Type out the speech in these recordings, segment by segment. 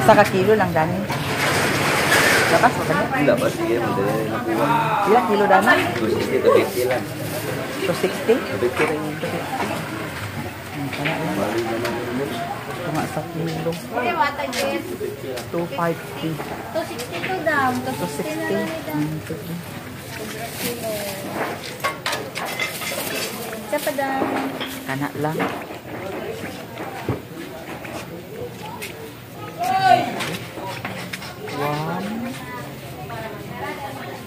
Isa ka kilo lang dani. Labas ba kani? Labas sige, madali na kuha. Pila kilo dani? 260 to 50 lang. 260? 250 lang. 250. Kana lang. Bali na lang yun. Tunga sa kilo. 250. 262 dam. 260 na lang 260. ni dam. Sige. Kilo. Isa pa dam. Kana lang. One,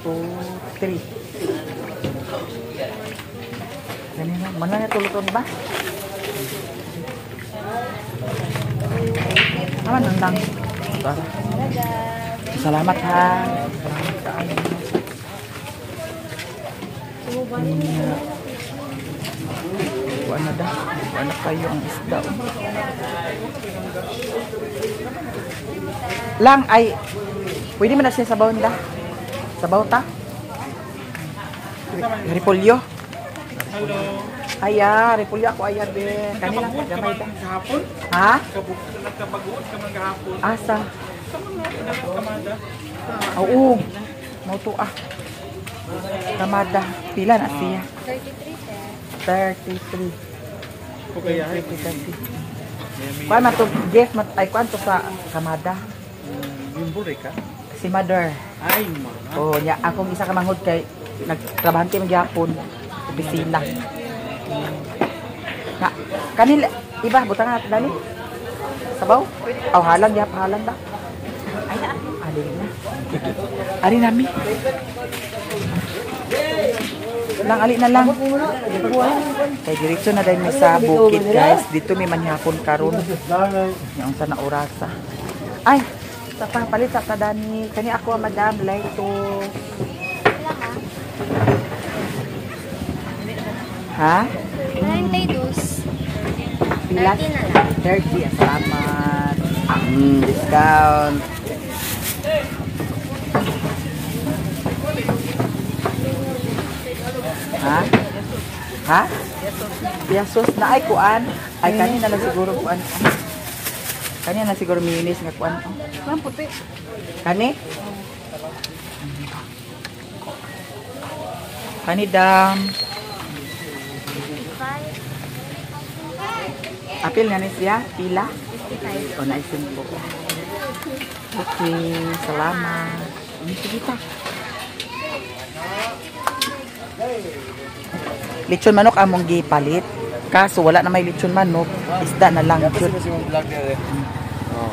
two, three. Ganyan lang. Mana na tuluton ba? Aman lang lang. Tara. Salamat ha. Salamat kaayo. Kuan na da. Kuan na kayo ang isda. Oh. Lang ay pwede man na siya sabaw nila. Sabaw ta? Repolyo. Hello. Aya, repolyo ako aya be. Kanila gamay ta. Kahapon? Ha? Nagkabaguot ka man kahapon. Asa? Sa mga kamada. Oo. Mao to ah. Kamada. Pila na siya? 33 sir. 33. Okay, 30. Kuan man to gift man ay kuan to sa kamada. Bimbure ka? Si mother. Ay, ma. Oh, nya akong isa ka manghod kay nagtrabahante man gyapon opisina. Na kanila iba butang na dali. Sabaw? Aw halang gyap halang ba? Ay na, ali na. Ari nami. Lang ali na lang. Kay diretso na dahil mi sa bukid guys. Dito mi manihapon karon. Nya unsa na orasa. Ay, sa pa palit sa dani. Kani ako madam like to. Ha? 92. Pila? 30 na lang. 30. Salamat. Discount. Ha? Ha? Yasos na ay kuan. Ay kanina lang siguro kuan. Kanina na siguro mayonnaise nga kuan. Kuan puti. Kani? Kani dam. 55. Apil nga ni siya, pila. 55. O naisin po. Okay, salamat. Sige ta. Lechon manok among gipalit. Kaso wala na may lechon manok, isda na lang jud.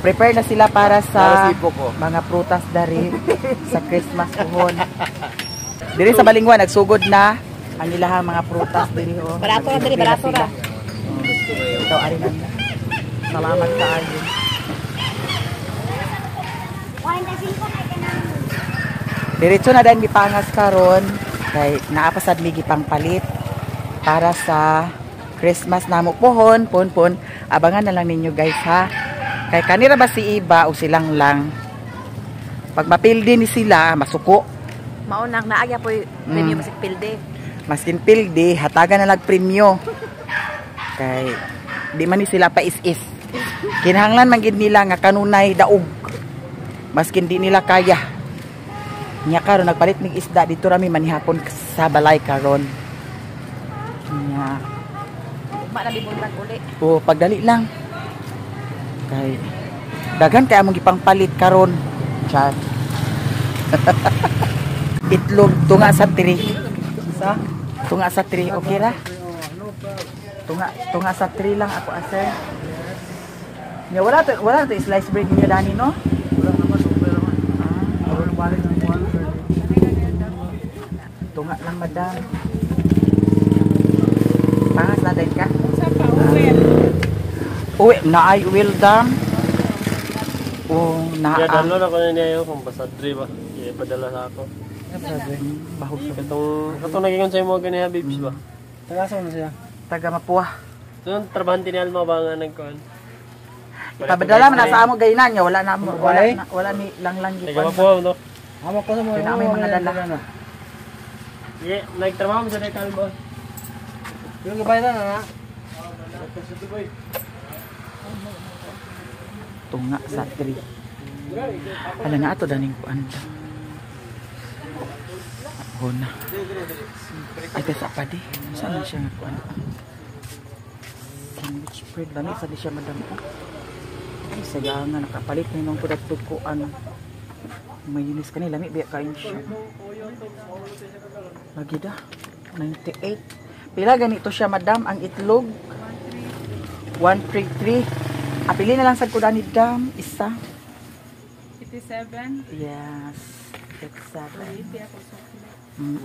Prepare na sila para sa mga prutas dari sa Christmas puhon. Diri sa Balingwa nagsugod na ang ilahang mga prutas diri oh. Barato ra diri, barato ra. Ikaw ari na. Salamat kaayo. 45 kay kanang. Diretso na dahil mipangas karon kay naapasad mi gipangpalit para sa Christmas namo pohon pon pon abangan na lang ninyo guys ha kay kanira ba si Iba o silang lang pag mapildi ni sila masuko Maunang naagya po premium masig pilde. Maskin pildi hatagan na lag premyo kay di man ni sila pa is-is kinahanglan man gid nila nga kanunay daog maskin di nila kaya. Nya karon nagpalit mig isda dito rami manihapon sa balay karon. Nya Ugma na libuntag uli. O pagdali lang. Kay daghan kay among gipangpalit karon. Char. Itlog tunga sa 3. Sa tunga sa 3 okay ra? Tunga tunga sa 3 lang ako ase. Nya wala to slice bread niyo dani no? Wala naman, wala naman. Tunga lang madam. Pangas na din ka? Uwi, na ay will dam. Oh, na. Ya, download ako na niya kung basadri ba. Ipadala sa ako. Bahog sa Katong katong naging sa imo ganiha babes ba. Tagasa mo siya. Taga Mapua. Ito trabahante ni Alma ba nga nagkuan? Ipapadala man na sa amo gaynan niya, wala na wala na, wala ni lang lang Taga gipan. Mapua no. Amo ko sa mga. Kaya na may mga dala. Ye, nagtrabaho mo sa Dek Alma. Yung gabay na na. Tunga sa 3. Hala na ato daning kuan ta. Oh na. Ay kasa pa di. Saan na siya nga kuan? Sandwich bread lami sa di siya, madam. Oh. Ay saya nga nakapalit ni nung kudat kuan. Mayunis kani, lami biya kain siya. Lagi da. 98. Pila ganito siya, madam, ang itlog? 133. Apili na lang sa kuda ni dam isa. 87. Yes. 87.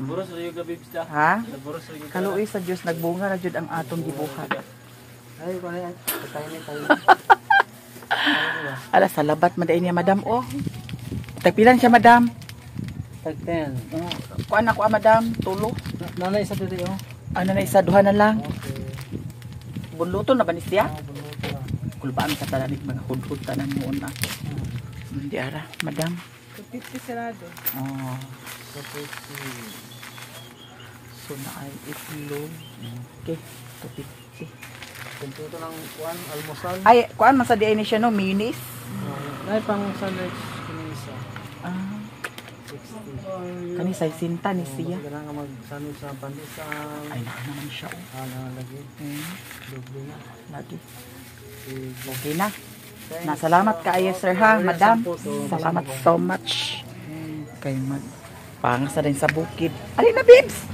Buros ra yung gabi bista. Ha? Buros ra yung Kaluoy sa Dios, nagbunga na jud ang atong gibuhat. Ay, kuan ay. Tayo na tayo. Ala sa labat man niya, madam, oh. Tagpilan siya, madam? Tag 10. Oh, kuan ako ah, madam, tulo. Nanay isa dito oh. Ano na isa, duha na lang. Okay. Buluto na ba ni siya? Oh, buluto na. Kulbaan sa tanan mga hudhud tanan mo na. Hindi ara, madam. 50 sarado. Oh, Tapos, so na ay itlog. Okay, 250. Kumputo ng kuan, almusal. Ay, kuan man sa di ay ni siya no, mayonnaise. Ay, pang sandwich kini isa. Ah, 60. kani say sinta ni siya. Mas ganang ka mag-sandwich sa pandesal. Ay, naa naman siya oh. Ah, na lagi. Doble na. Lagi. Sige. Okay na. Thanks. Na salamat kaayo, sir, ha, Okay, madam. sampo to. Salamat so much. Kay mag pangas na rin sa bukid. Ali na, babes.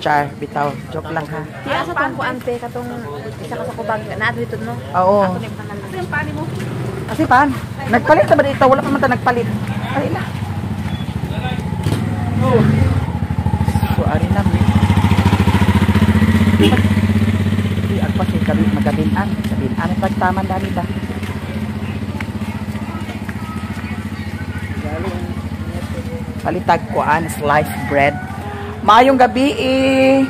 Char, bitaw. Joke lang ha. Tiya sa tong kuan te katong isa ka sa kubag na dito no. Oo. Ato ni pangalan. Yung pani mo. Kasi pan, nagpalit na ba dito? Wala pa man ta nagpalit. Ali na. So, ari na mi. Di agpas kay gabi magabinan. Gabinan ang pagtaman dani ba? Palitag kuan sliced bread. Maayong gabi eh.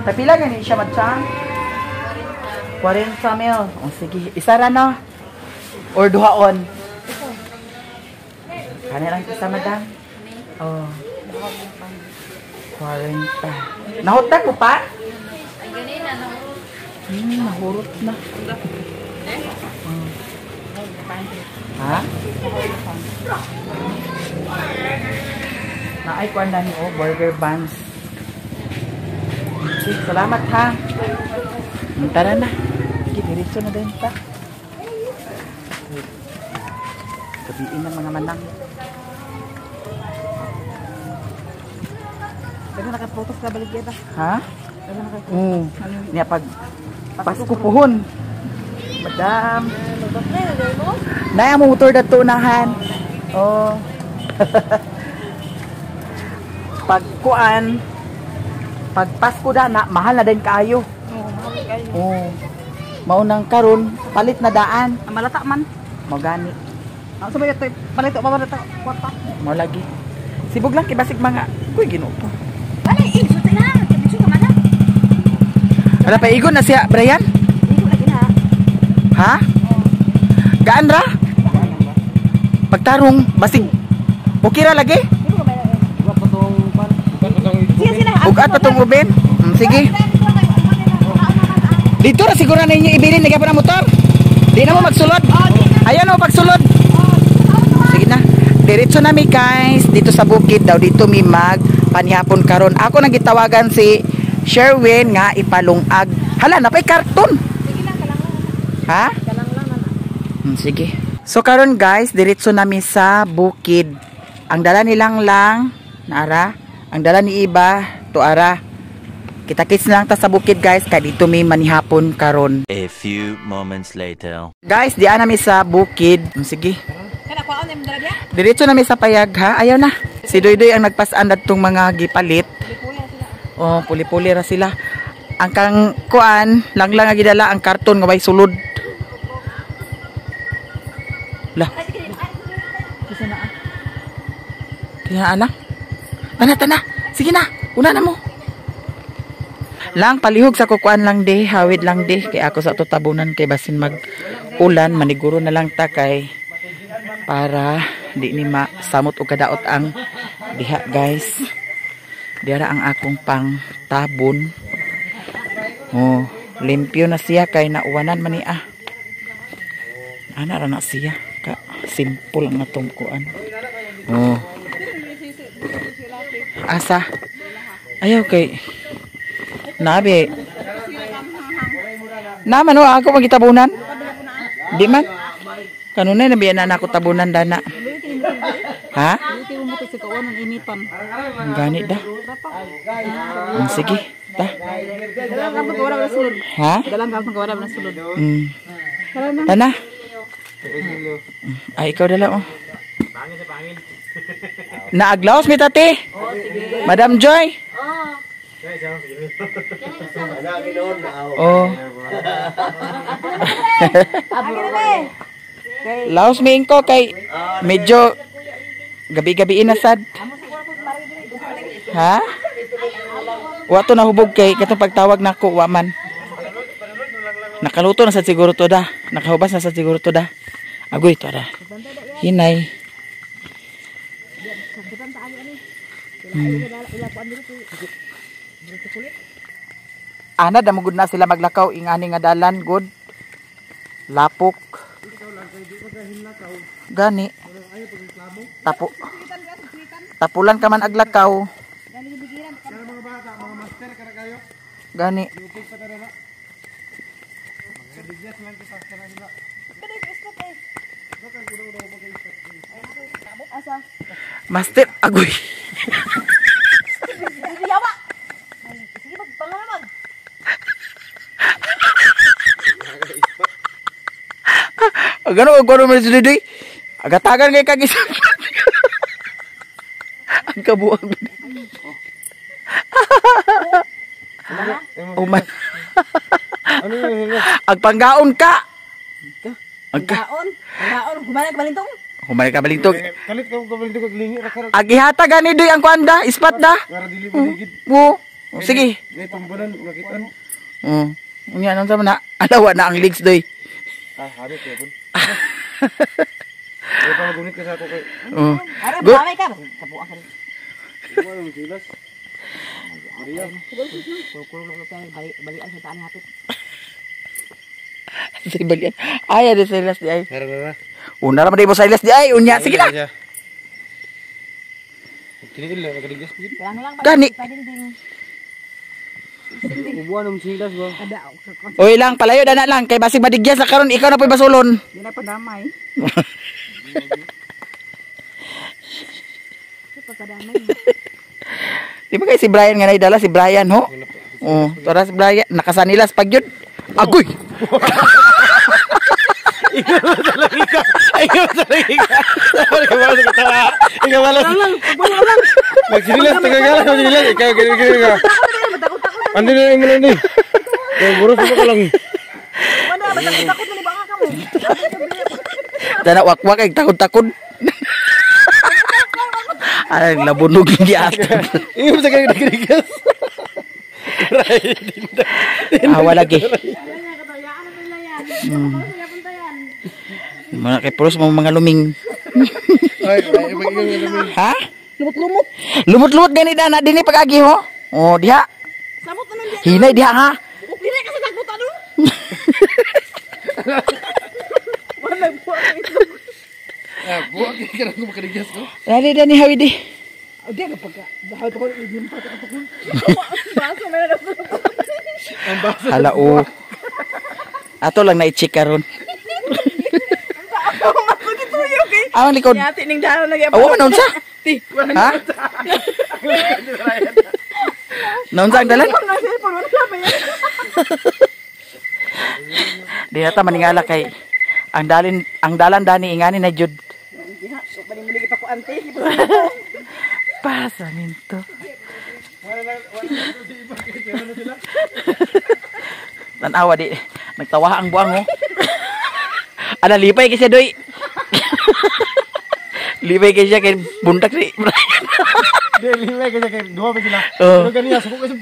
Tapila gani siya, madam? 40 mil. O sige, isa ra no. Or duhaon. Kani lang isa, madam. Oh. 40. Nahutag mo pa? Nahurot na. Ha? Naay kuan na ni oh, burger buns. Okay, salamat ha. Tara na. Sige, diretso na din ta. Gabiin ng mga manang. Pero nakapotos ka balik ba? Ha? Oo. Niya pag Pasko puhon. Madam. Naya mo motor dato unahan. Oh. Pag kuan, pag Pasko da na, mahal na din kaayo. Oo. Maunang karon, palit na daan. Ang malata man. Mo gani. Ang sabay ito, palito pa ba ito? Kwarta. Mo lagi. Sibog lang kay basig mga kuy Ginoo po. Wala, eh, sulti na. Kabitso ka man na. Ala pa igon na siya, Brian? Hindi lagi na. Ha? Gaan ra? Pagtarong basig. Okay ra lagi? Ugat pa tong pan. Sige sila. Ugat pa tong uben? Sige. Dito ra siguro na ninyo ibilin nagyapon ang motor. Di na mo magsulod. Ayaw na mo pagsulod. Sige na. Diretso na mi, guys, dito sa bukid daw dito mi mag panihapon karon. Ako nang gitawagan si Sherwin nga ipalungag. Hala, napay karton. Sige lang, kalang lang. Ha? Kalang lang na. Sige. So karon guys, diretso nami sa bukid. Ang dala nilang lang naara, ang dala ni Iba tuara. Kita-kits na lang ta sa bukid, guys, kay dito mi manihapon karon. A few moments later. Guys, diyan nami sa bukid. Sige. Kana kuan ang dala diya. Diretso nami sa payag ha. Ayaw na. Si Doydoy ang nagpasan datong mga gipalit. Oh, puli-puli ra sila. Ang kang kuan, lang lang ang gidala ang karton nga way sulod. Lah. Kisa na ah. Kaya anak. Tana, tana. Sige na. Una na mo. Lang palihog sa kukuan lang di, hawid lang di kay ako sa ato tabunan kay basin mag ulan, maniguro na lang ta kay para di ni masamot og kadaot ang diha, guys. Diara ang akong pang tabon. Oh, limpyo na siya kay nauwanan man ni ah. Ana ra na siya ka Simple ang atong kuan. Oh. Asa? Ayaw kay Nabi. Naman oh, ako magitabunan. Di man. Kanunay nabiyan na ako tabunan dana. Ha? Gani da. Sige, ta. Ha? Tana. Ay, ikaw dala oh. Naaglaos mi tati. Madam Joy. Oh. Laos mi ingko kay medyo gabi-gabi na sad. Ha? Wa to nahubog kay katong pagtawag nako wa man. Nakaluto na sad siguro to da. Nakahubas na sad siguro to da. Agoy to da. Hinay. Ana damugod na sila maglakaw ingani nga dalan good. Lapok. Gani. Tapo. Tapulan ka man aglakaw. Gani. Master agoy. Gano ko man si Didoy. Agatagan kay kag isa. Ang kabuang. Oh man. Ang panggaon ka. Ang Gaon, gaon, humana ka balintong. Humana ka balintong. Kalit ka balintong kag lingi ra ka. Agihata gani doy ang kuan da, ispat da. Wo. Sige. Ngay tumbunan makitan. Unya nang sama na. Alawa na ang legs doy. Ah, habit ya pun. Ay pa magunit ka sa ako kay. Oh. Ara baway ka. Kabuang ka. Wala mo silas. Maria. Balian sa taan hapit. Sa balian. Ay, ade silas di ay. Tara. Una ra man di mo silas di ay. Unya sige na. Kini ila nagadigas pud. Lang lang Gani. Ubuan ang silas ba? Oy lang palayo dana lang kay basig madigyas na karon ikaw na po'y basulon. Di na padamay. Di ba kay si Brian nga naidala si Brian ho? Oh, tara si Brian nakasanilas pag yun. Agoy. Ikaw talaga. Ikaw talaga. Ikaw wala. Magsinilas tagagala magsinilas ikaw gini ka. Andi na imo ni. Kay buros mo ka lang. Wala ba takot na ni ba ka mo? Dana wakwak ay takod-takod. Ay labunog giatod. Imo sa kay nagrigas. Awa lagi. Mga kay puros mo mga luming. Ay, ay, Ha? Lumot-lumot. Lumot-lumot gani dana dinhi pag-agi ho. Oh, diha. Samot na diha. Hinay diha ha. Dili ka sa tagbuta do. Wala buwa ito. Ah, buwa kay karon ko makadigas ko. Dali dani hawi di. Di ka pagka. Dahil ko limpa ka tukol. Baso may na. Ang baso. Hala o. Ato lang na i-check karon. Ang likod. Yati ning dahon lagi. Awa man unsa? Ti, wala Ha? Naunsa ang dalan? na cellphone, wala pa yan. Di na ta maningala kay ang dalin ang dalan dani ingani na jud. Diha, so bali muli pa ko ante. Pasaminto. Tanawa di nagtawa ang buang oh. Ana lipay kay siya doy. Lipay kay siya kay buntak si Brian. Di lima kay kay duha pa sila. Oh. Pero ganiya suko kasi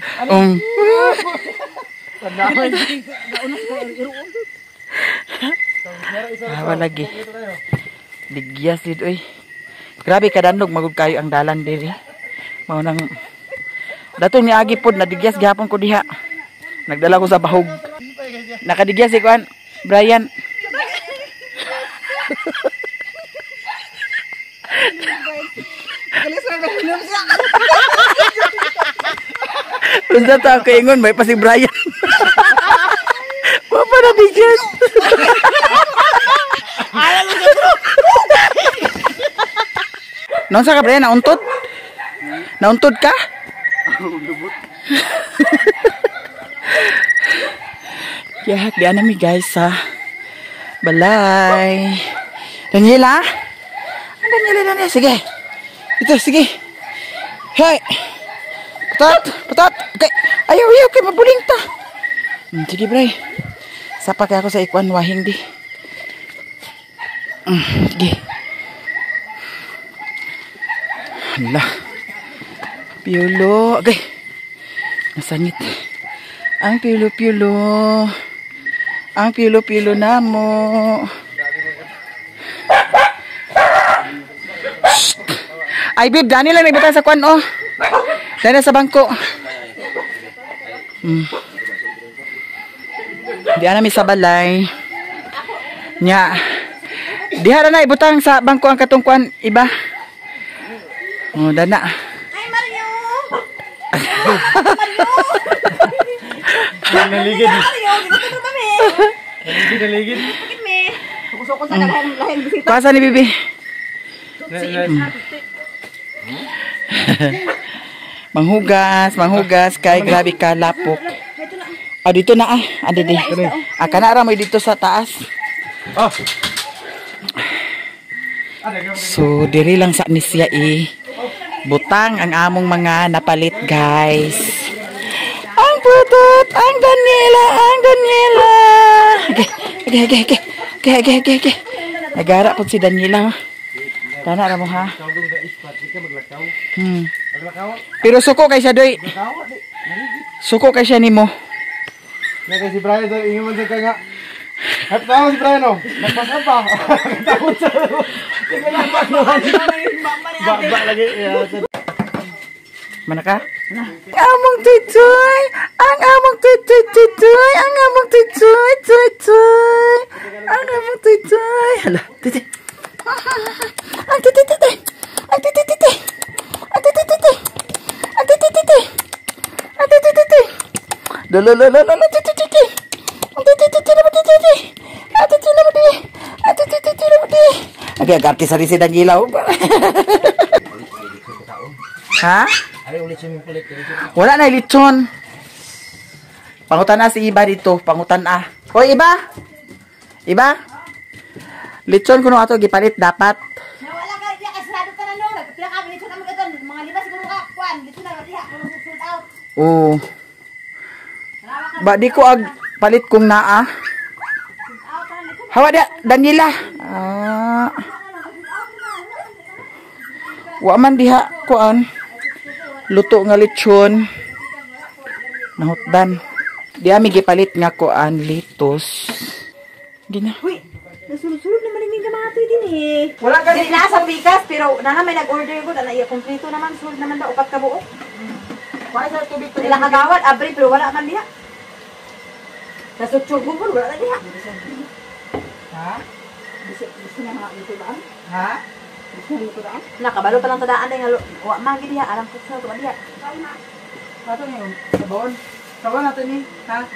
Tandaan. Awa lagi. Digyas dito oy. Grabe kadanog magud kayo ang dalan diri. Mao nang datong niagi pod nadigyas gihapon ko diha. Nagdala ko sa bahog. Nakadigyas si kuan Brian. Unsa ta ako ingon may pa si Brian. Wa pa na bigyan. Noon sa ka Brian, nauntod? Nauntod ka? Yahak, di na mi guys sa balay. Daniela? Ang Daniela, Daniela. Sige. Ito, sige. Hey. Patat, patat. Okay. Ayaw, ayaw, okay, mabuling ta. Sige, Bray. Sapa kaya ako sa ikuan wahing di. Sige. Hala. Piulo. Okay. Nasangit. Ang piulo-piulo. Ang piulo-piulo na mo. Ay, babe, Dani lang may butang sa kuan, oh. Dani sa bangko. Di na mi sa balay. Nya. Diha ra na ibutang sa bangko ang katong kuan iba. Oh, dana. Ay, Mario. Mario. Naligid. Mario, gibuto ta mi. Naligid, naligid. Bakit mi? Kusok sa lain lain bisita. Kuasa ni bibi. Manghugas, manghugas kay grabe ka lapok. Ah, dito na ah. Andi di. Ah, kana ra mo dito sa taas. Oh. So, diri lang sa ni siya eh. Butang ang among mga napalit, guys. Ang putot, ang Daniela, ang Daniela. Okay, okay, okay, okay. Okay, okay, okay, okay. Nagara po si Daniela. Tana ra mo ha. Pero suko kay siya doy. Suko kay siya nimo. Na kay si Brian doy, ingon man sa kanya. Hap tawo si Brian oh. Nagpasa pa. Takot sa. Ba lagi. Mana ka? Among tutoy, ang among tutoy tutoy, ang among tutoy tutoy, ang among tutoy. Hala, tutoy. Ang tutoy tutoy, ang tutoy tutoy, ang tutoy tutoy, ang tutoy tutoy, ang tutoy tutoy. Lo lo lo lo lo tutoy tutoy, ang tutoy tutoy na tutoy, ang tutoy na tutoy, ang tutoy tutoy na tutoy. Agay agarte sa si Daniela. Ha? Wala na lechon. Pangutan na si Iba dito, pangutan ah. Hoy Iba. Iba? Lechon kuno ato gipalit dapat. Nawala ka diya kay sarado ta na no. Pila ka lechon ang magaton, mga lima siguro ka kuan, lechon na diha kuno sold out. Oo. Ba di ko ag palit kung naa. Hawa dia Daniela. Ah. Wa man diha kuan. Luto nga lechon. Nahutdan. Di ami gipalit nga kuan litos. Gina. Uy, nasulod-sulod naman ini gamatoy din eh. Wala ka Dili na sa pikas pero na may nag-order ko na iya kompleto naman sulod naman daw upat ka buok. Wala sa tubig to. Ila kagawad abri pero wala man diha. Nasutsog mo wala na diha. Ha? Ha? Nakabalo pa lang tadaan nga wa man gid diha alam ko sa to diha. Ato ni sabon. Sabon nato ni, ha?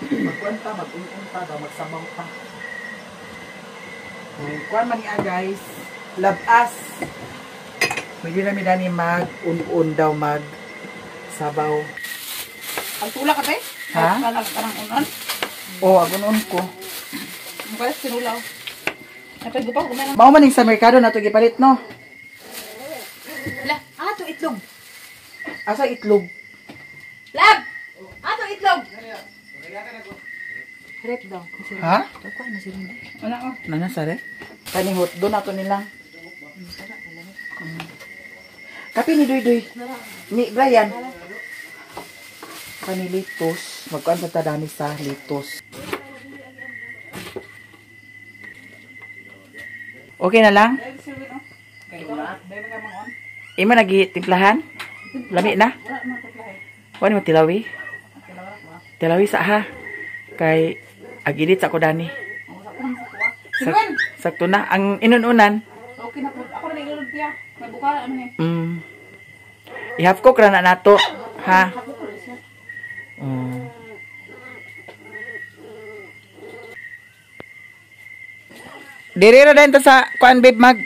Magkuan ta, mag-un-un ta, daw magsabaw ta. Kuan man niya guys. Labas. Pwede na mi dani mag-un-un daw mag sabaw. Ang tula ka te? Ha? Parang unon? Oo, ang un-un ko. Ang sinulaw. Mao man sa merkado na to gipalit no. La, ato itlog. Asa itlog? Lab. Ato itlog. Rep daw. Ha? Wala ko. Nana sare? Kaning hot do nato nila. Kape ni Duy Duy. Ni Brian. Kani litos. Magkuan sa tadani sa litos. Okay na lang? Ima nagi timplahan? Lami na? Wala mo tilawi? Tilawi sa ha. Kay agidit sa ko dani. Sakto na ang inununan. Siya, may bukala ano eh. I-half cook ra na nato, ha? Diri ra dayon ta sa kuan babe mag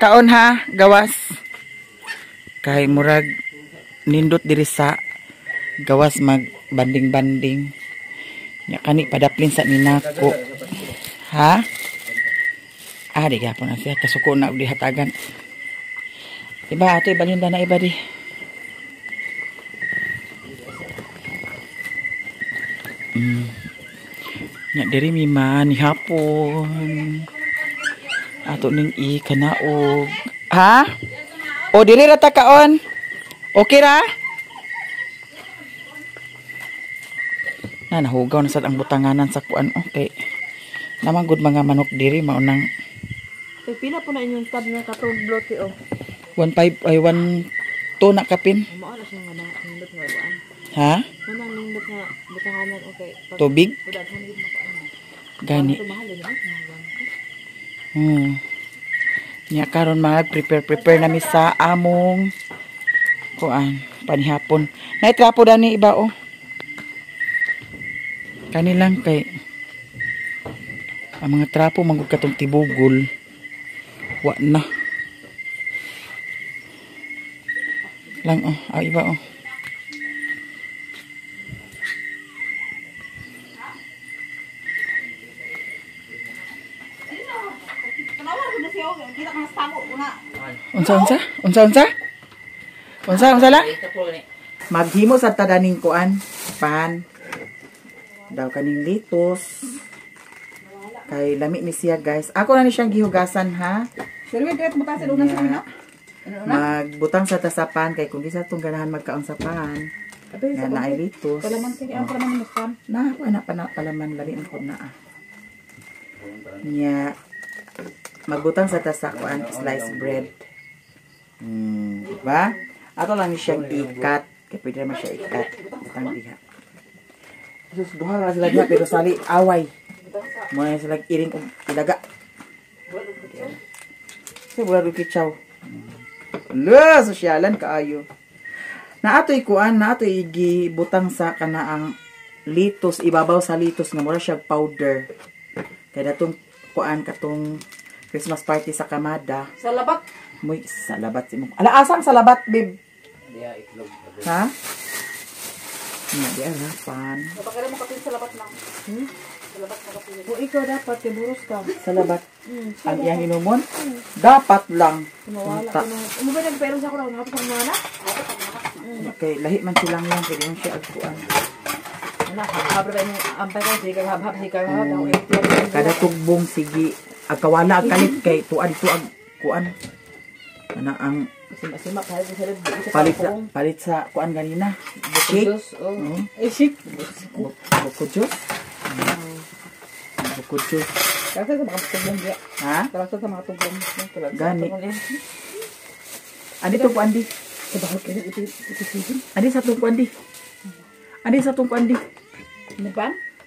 kaon ha, gawas. Kay murag nindot diri sa gawas mag banding-banding. Nya kani padaplin sa ninako. Ha? Ah, di gapon na siya kasuko na og dihatagan. Iba ato ibalhin na iba di. Nya diri mi man hapon. Ato ning i kanaog. Ha? O diri ra ta kaon. Okay ra? Na nahugaw na sad ang butanganan sa kuan. Okay. Namang gud mga manok diri maunang. Pila po na inyong tab nga katong blote oh. 1.5 ay 1.2 na kapin. Mao na siya nga nindot nga kuan. Ha? Mao nindot nga butanganan okay. Tubig? Gani. Nya karon mag prepare na mi sa among kuan panihapon. Naitrapo dani iba oh. Kani lang kay ang mga trapo manggod katong tibugol. Wa na. Lang oh, ah, iba oh. Unsa unsa? Unsa unsa? Unsa unsa lang? Maghimo sa tadaning kuan pan. Daw kaning litos. Kay lami ni siya guys. Ako na ni siyang gihugasan ha. Magbutang sa tasapan kay kung di sa tong ganahan magkaon sa pan. Nga na ay litos. Palaman kay ang palaman mo spam. Na ana pa na palaman lami man ko na ah. Nya magbutang sa tasakuan sliced bread. Diba? Ato lang ni siyang ikat. Kay pwede naman siya ikat. Butang diha. Sus, duha ra sila diha pero sali away. Muna sila iring og ilaga. Kasi wala rin kitsaw. Lo, sosyalan kaayo. Naatoy kuan, naatoy gibutang sa kanaang litos, ibabaw sa litos nga mura siya powder. Kay datong kuan katong Christmas party sa Kamada. Salabat. Muy salabat si mo. Ala asang salabat, babe? Diya itlog. Ha? Nya diya pan. Napakala mo kapin salabat na. Salabat na kapin. O ikaw dapat tiburos ka. Salabat. Ang iyang inumon? Dapat lang. Mawala ko na. Ano ba nagpero sa ako raw? Nakapos ang mga na? Okay, lahi man silang lang kay di man siya agkuan. Wala, habra ba yung ampay ko? Sige, habhab, sige, habhab. Kada tugbong sige agkawala ag kalit kay tuad tuag kuan. Ana ang Sima-sima, palit sa palit sa kuan ganina. Shake. Eh, shake. Buko juice. Buko juice. Kalasa sa mga tugbong diya. Ha? Kalasa sa mga tugbong. Gani. Andi to po andi. Andi sa tungko andi. Andi sa tungko andi. Ano?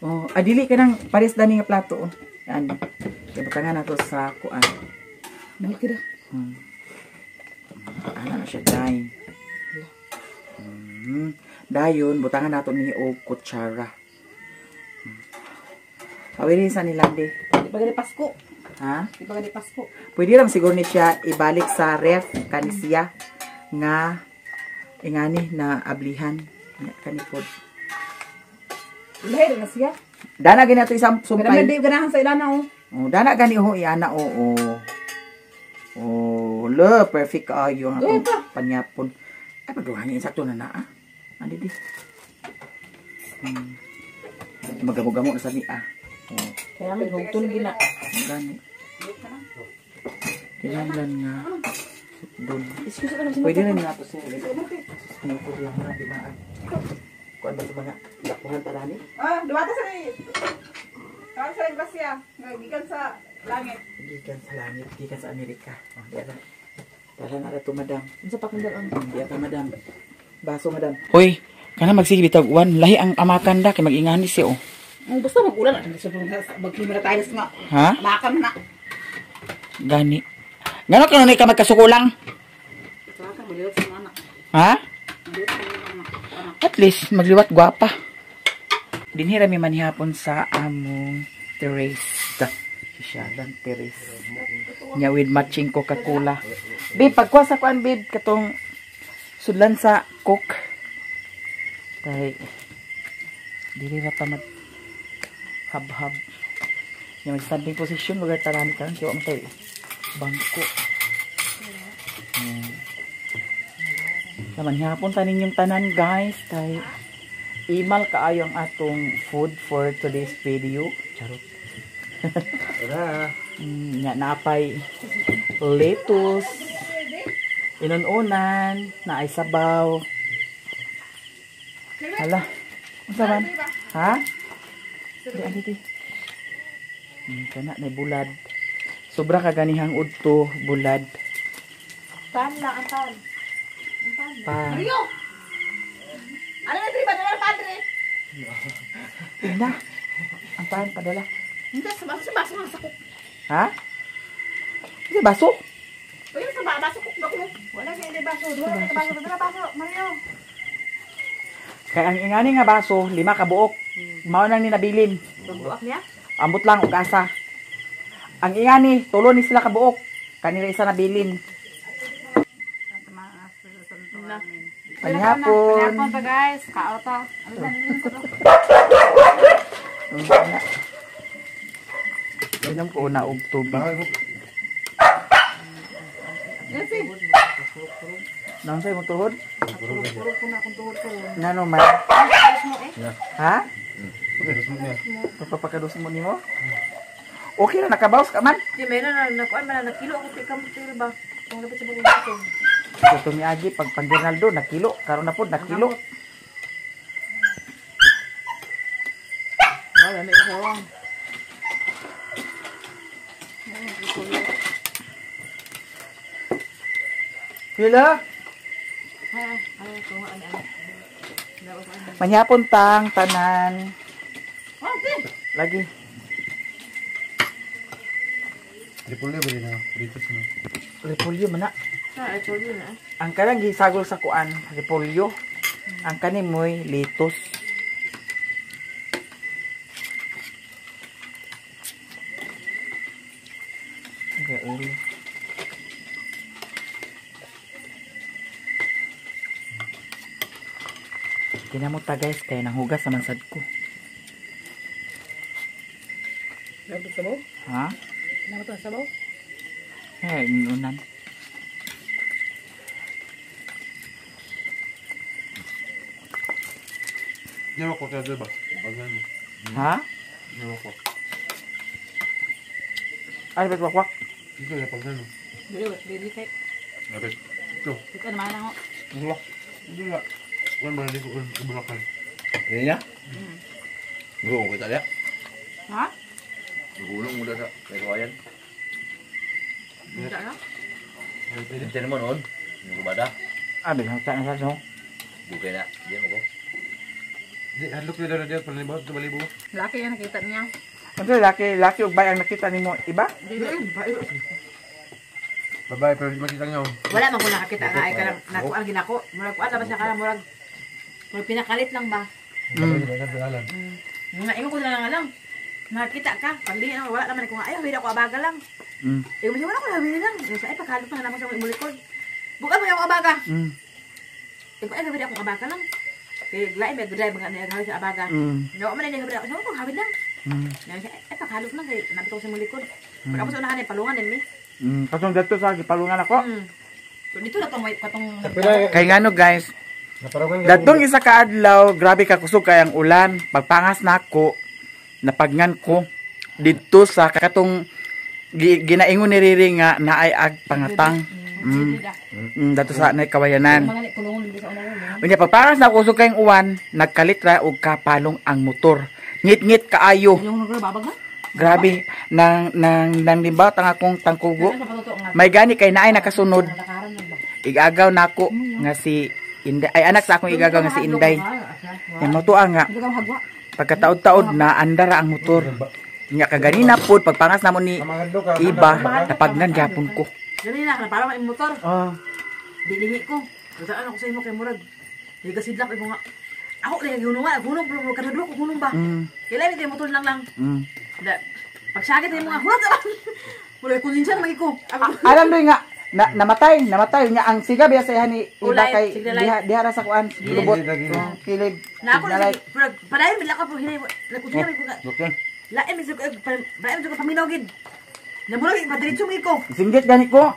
Oh, adili ka nang pares dani nga plato oh. Andi. Kaya butangan nato sa kuan. Mahal kira. Ana na siya day. Dayon butangan nato ni og kutsara. Pawiri sa nilandi. Di pa gani Pasko. Ha? Di pa gani Pasko. Pwede lang siguro ni siya ibalik sa ref kani siya nga ingani na ablihan kani pod. Ilahi na siya. Dana gani ato isang Sumpay. Ganahan sumpay. di ganahan sa ilana oh. Oh, dana gani ho iana oh. Oh, lo perfect kaayo ang atong panyapon. Ay pagduhangin sakto na naa. Andi di. Magamo-gamo na sa ni ah. Oh, Kaya may hugton gina. gani. Kinahanglan nga. Doon. Excuse ka na Pwede rin nga to sir. Smoker lang na, di ba? Kuan ba sa mga lakuhan tarani? Ah, duwata sa ni. Kaon sa Gracia, gikan sa langit. Gikan sa langit, gikan sa Amerika. Oh, di ara. Tara na to, madam. Unsa pa kang dalan? Di pa, madam. Baso, madam. Hoy, kana magsige bitag uwan, lahi ang amakan da kay mag-ingani siya oh. Ang basta mag-ulan, magkimira tayo nga. Ha? Amakan na. Gani. Ngano kanunay ka magkasuko lang? Ha? At least magliwat gwapa. Dinhi ra mi manihapon sa among terrace. Sosyalan terrace. Nya with matching Coca-Cola. Babe, pagkuha sa kuan babe katong sudlan sa Coke. Kay dili ra pa mag hab-hab. Nya mag standing position lugar tarani karon kay wa man tay bangko. Naman hapon ta ninyong tanan guys kay imal kaayo ang atong food for today's video. Charot. Tara. Nya naapay lettuce, inununan, naay sabaw. Hala. Unsa man? Ha? Di ani di. Kana na bulad. Sobra ka ganihang udto bulad. Pan lang, ang pan. Pa. Mario! Ano na, Tri? Padala ng padre. Ina. Ang pan padala. Hindi, sa baso, sa baso nga sa kuk. Ha? Kasi baso? Pwede sa baso kuk ba ko? Wala siya hindi baso. Wala siya baso. Padala baso, Mario. Kay ang ingani nga baso, 5 ka buok. Mao nang ninabilin. Buok niya? Ambot lang og asa. Ang ingani, tulo ni sila ka buok. Kanila isa nabilin. Panihapon. Panihapon pa guys. Kaota. Inom ko na og tubig. Naon mo tuhod? Ngano man? Ha? Pagpapakados mo nimo? Okay na nakabaws ka man. Di may na nakuan man na kilo ako tika mo tira ba. Kung dapat sa bagong baso. So tumiagi pag pang-Ronaldo nakilo, karon na pod nakilo. Wala na ikaw. Pila? Manyapon tang tanan. Lagi. Repolyo ba din na? Ritos na. Repolyo man na. Ah, repolyo na. Ang kanang gisagol sa kuan, repolyo. Ang kani moy litos. Okay, ulo. Kinamot ta guys, kaya nanghugas naman sad ko. Nabot sabaw? Ha? Nabot ang sabaw? Eh, inunan. Hindi ko kaya diba? Ha? Hindi ko. Ay, ba't wakwak? Dito na pag ano. Dili, dili kay. Lapit. Ito. Ito naman ako. Wala. Hindi na. Wala ba ko ibulakan. Ini niya? Gulong ko kita Ha? Gulong mo sa kay kawayan. Hindi na. Tintin mo noon. Yung kubada. Ah, biglang sa na sa no. Bukay na. Diyan mo ko. Di hadlok na daw diyan para ni balibo. Laki yan nakita niya. Ano laki, laki ug bay ang nakita nimo iba? Babae pero di makita niyo. Wala man ko nakakita nga ay kanang nakuan ginako. Murag kuan na ba siya kanang murag murag pinakalit lang ba? Nga ingon ko na lang lang. Nakita ka, paglihin ako, wala naman ako nga, ay, hawin ako abaga lang. Eh, wala ko hawin lang. Eh, sa ay, paghalot na naman sa mulikod. Bukan mo yung abaga. Eh, ay, hawin akong abaga lang. Eh, lain, may drive nga niya sa abaga. No, man niya hawin ako, so, hawin lang. Ay, paghalot lang, kay nabit ako sa mulikod. Pagkapos sa unahan, ay, palungan din, mi. Katong dito sa gipalungan ako. So, dito na itong, katong, Kay ngano guys, datong isa ka adlaw, grabe ka kusog kay ang ulan. Pagpangas nako, napagngan ko didto sa katong ginaingon ni Riri nga naay ag pangatang. Dato sa nay kawayanan. Unya pagpangas na kusog kayong uwan, nagkalitra og kapalong ang motor. Ngit-ngit kaayo. Grabe nang nang nang limbat ang akong tangkugo. May gani kay naay nakasunod. Igagaw nako nga si Inday, ay anak sa akong igagaw nga si Inday. Yan mo tuwa nga. Pagkataod-taod na andara ang motor. Nya kaganina pod pagpangas namo ni iba napagnan gyapon ko. Ganina na para ang motor. Oh. Dilingi ko. Kataan ako sa imo kay murag. Di ka sidlak ko nga. Ako lagi gihunungan, hunong pero kadudlo ko hunong ba. Kailan ni motor lang lang. Da. Pagsagit mo nga hulat ba. Murag konsensya na ko. Alam doy nga namatay, namatay niya ang siga biya sa ni iba kay diha ra sa kuan lubot. Kilid. Na ako murag padayon bigla ka pero hinay nagkonsensya ko nga. Lain mi jud ko paminaw gid. Namurag ipa-diretso mi ko. Singgit gani ko.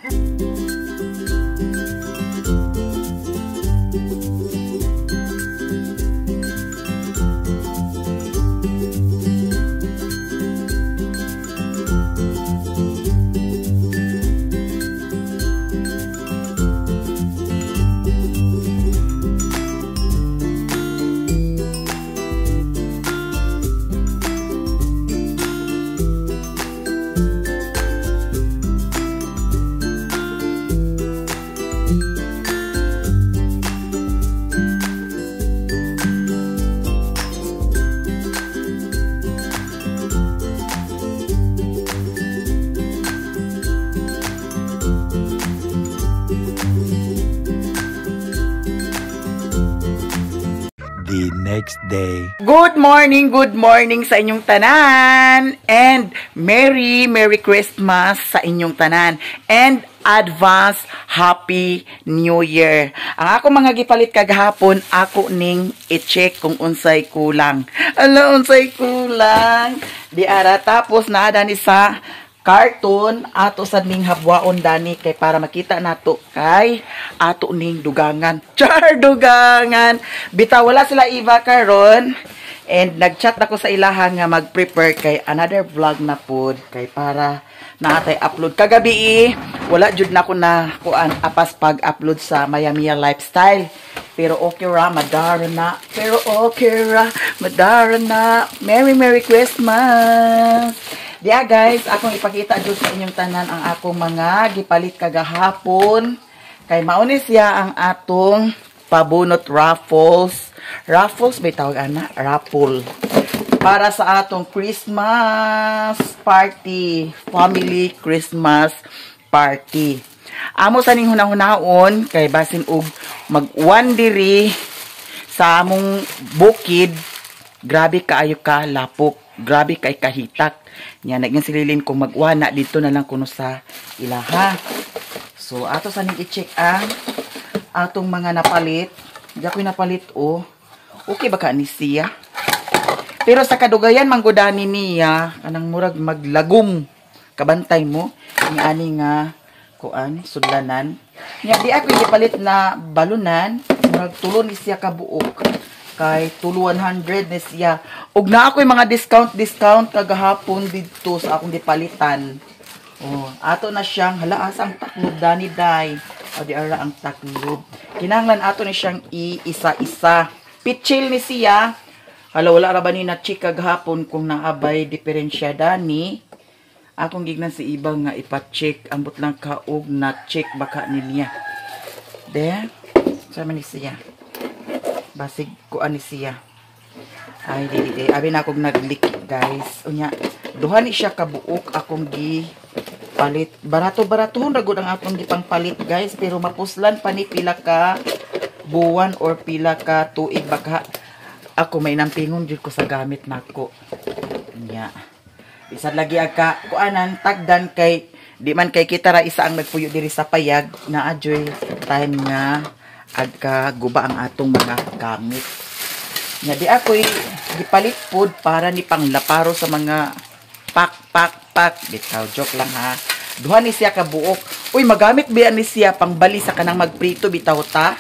The next day. Good morning sa inyong tanan. And Merry, Merry Christmas sa inyong tanan. And advance Happy New Year. Ang ako mga gipalit kagahapon, ako ning i-check kung unsay kulang. Ala, unsay kulang. Di ara, tapos naa dani sa carton ato sad ning habwaon dani kay para makita nato kay ato ning dugangan. Char, dugangan. Bitaw wala sila Eva karon and nagchat ako sa ilaha nga mag-prepare kay another vlog na pod kay para naatay upload kagabi. Wala jud na ko na kuan apas pag-upload sa Mayamia Lifestyle. Pero okay ra, madara na. Pero okay ra, madara na. Merry Merry Christmas. Yeah guys, akong ipakita jud sa inyong tanan ang akong mga gipalit kagahapon. Kay mauni siya ang atong pabunot raffles. Raffles may tawag ana, raffle. Para sa atong Christmas party, family Christmas party. Amo sa ning hunahunahon kay basin og mag-uwan diri sa among bukid, grabe kaayo ka lapok, grabe kay kahitak. Nya naging sililin kung mag-uwan na dito na lang kuno sa ilaha. So ato sa ning i-check ang atong mga napalit. Di ako'y napalit oh. Okay ba ka ni siya? Pero sa kadugayan manggudani niya kanang murag maglagom. Kabantay mo ni ani nga kuan sudlanan. Nya di ako gipalit na balunan, murag tulo ni siya ka buok. Kay tulo 100 ni siya. Ug naa ako'y mga discount kagahapon didto sa akong gipalitan. Oh, ato na siyang hala asa ang taklob dani day. O di ara ang taklob. Kinahanglan ato ni siyang iisa-isa. Pitchil ni siya. Hala wala ra ba ni na check kagahapon kung naabay diferensya dani. Akong gignan si iba nga ipa-check ambot lang kaog na check baka niya. De, sa man ni siya. Basig kuan ni siya. Ay di di abi na akong nag-leak guys. Unya duha ni siya kabuok akong gipalit. Barato-baratohon ra gud ang atong gipangpalit guys, pero mapuslan pa ni pila ka buwan or pila ka tuig baka. Ako may nampingon jud ko sa gamit nako. Unya isa lagi agka kuanan tagdan kay di man kay kita ra isa ang nagpuyo diri sa payag na adjoy time nga agka guba ang atong mga gamit. Nga di ako'y gipalit pod para ni panglaparo sa mga pak pak pak. Bitaw joke lang ha. Duha ni siya ka buok. Uy magamit biya ni siya pangbali sa kanang magprito bitaw ta.